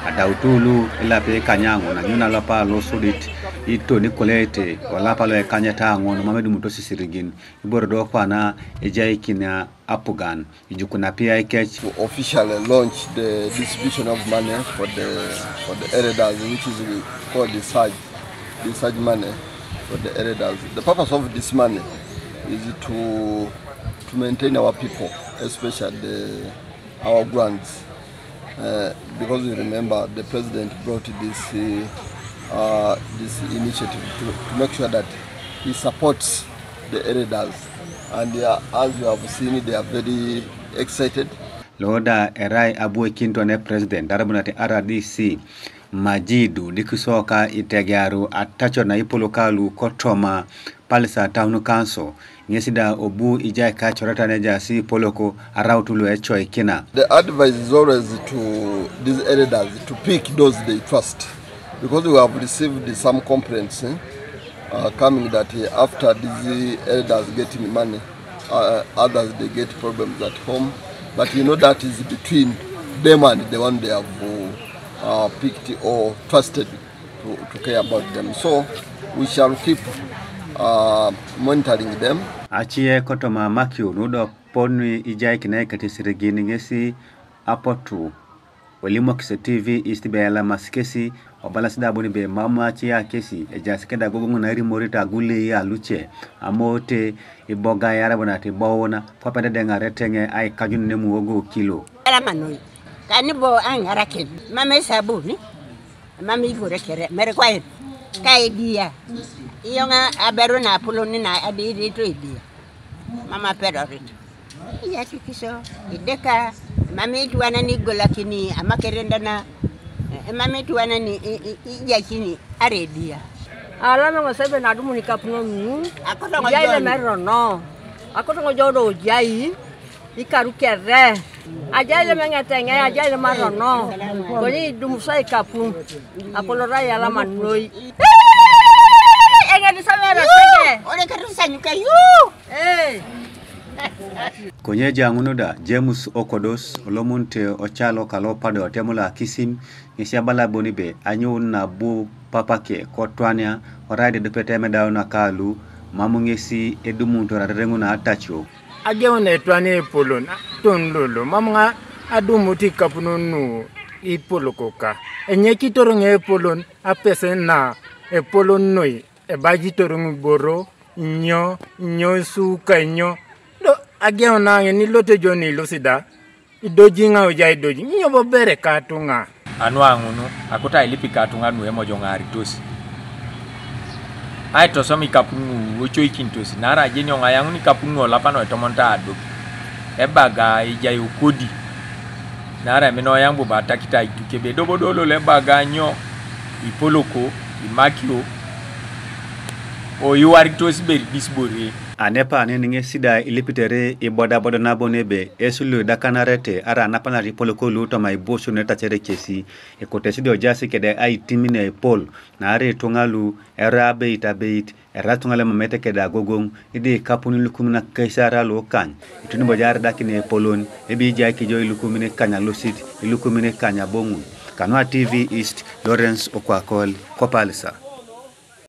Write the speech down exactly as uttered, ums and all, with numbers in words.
Adautu lu ilapei kanyaŋon anyuna lopa losodit itoni kolete olapa loekanyeta aŋon mam edumuto sisirigin ibore do kwana ejaikin apugan ijukuna pia ikec. Officially launched the distribution of money for the for the elders, which is called the surge, the surge money for the elders. The purpose of this money is to to maintain our people, especially the our grants, uh, because you remember the president brought this uh, uh, this initiative to, to make sure that he supports the elders, and uh, as you have seen, they are very excited. Loda erai abuekinto ne president darabunate R D C Majidu dikisoka itegearu atacho na ipolukalu kotoma Palisa Town Council. Ŋesi da obu ijai kacoreta nejasi poloko arautu lu ecoikina. The advice is always to these elders to pick those they trust, because we have received some complaints, eh, uh, coming that uh, after these elders getting money, uh, others they get problems at home. But you know that is between them and the one they have uh, uh, picked or trusted to, to care about them. So we shall keep uh, monitoring them. Acie kotoma Makio nudo poni ijai kinai katisirigin ŋesi apotu olimokis T V East be elamas kesi obalas da boni be mam acie kesi ejas keda gogoŋ na irimorit agulei aluce amote ibogai arabunat ibouna kwape dedeŋ areteŋe aikajun nemuogo kilo. Alamanoi kanibo aŋarakin mam esabuni. Mam ibore kere mere kwaen ka edia iyoŋ aberu na apolon na adeirito edia mam apedorit iyakikiso ideka mam ituanan igolakini amakerendana mam ituanan ijakini aredia. Alame ŋosebe nadumuni kapuno nu akotoŋo ijai John. Lemerono akotoŋo jodo ojai Ikaru kere ajai lemeŋeteŋe ajai lemarono koni idumusa ikapun akolora yalama noi. Eŋedisa merosege ore katusanyuka yu. Konye ejaŋunu da James Okodos olomunte ocalo kalo pado otemula akisim ŋesi abala boni be anyuun nabu papake kotwania orai dedupete emedau nakalu mamu ŋesi edumutor arereŋun atacio. Ageun etwan epolon ton lolo mam ŋa adumut ikapun nu ipolok ka enyekitor ŋa epolon apese na epolon noi ebajitor ŋiboro nyo nyo suka nyo do ageun aŋin ilote jo nilosi da idoji ŋa oja idoji nyo bo bere katuŋa. Anu aŋun akuta ailip ikatuŋa nu emojoŋaritos aitosom ikapun nu ocoikinitos naarai ajenio ŋa ayaŋun ikapun nu olapa nu etomonta adop ebaga ejai okodi naarai min oyaŋ bobo atakit aituk ebe dobodo lolo ebaga nyo ipoloko imakio oiwaritos iberidis bore. Anepa neni ŋesi da ilipitere ibodaboda nabo nebe esulu idakanarete ara anapanar ipoloko lu toma ibosion etacere kesi. Ekotesi do jasi kede aitimine epol naarai ituŋa lu erai abeit abeit erai ituŋa lemamete kede agogoŋ idi ikapun ilukumin akaisar alukany ituni boja aridakin epolon ebi ijai kijo ilukumin ikany alosit ilukumin ikany aboŋun. Kanua T V East, Lawrence Okwakol, Kopalisa.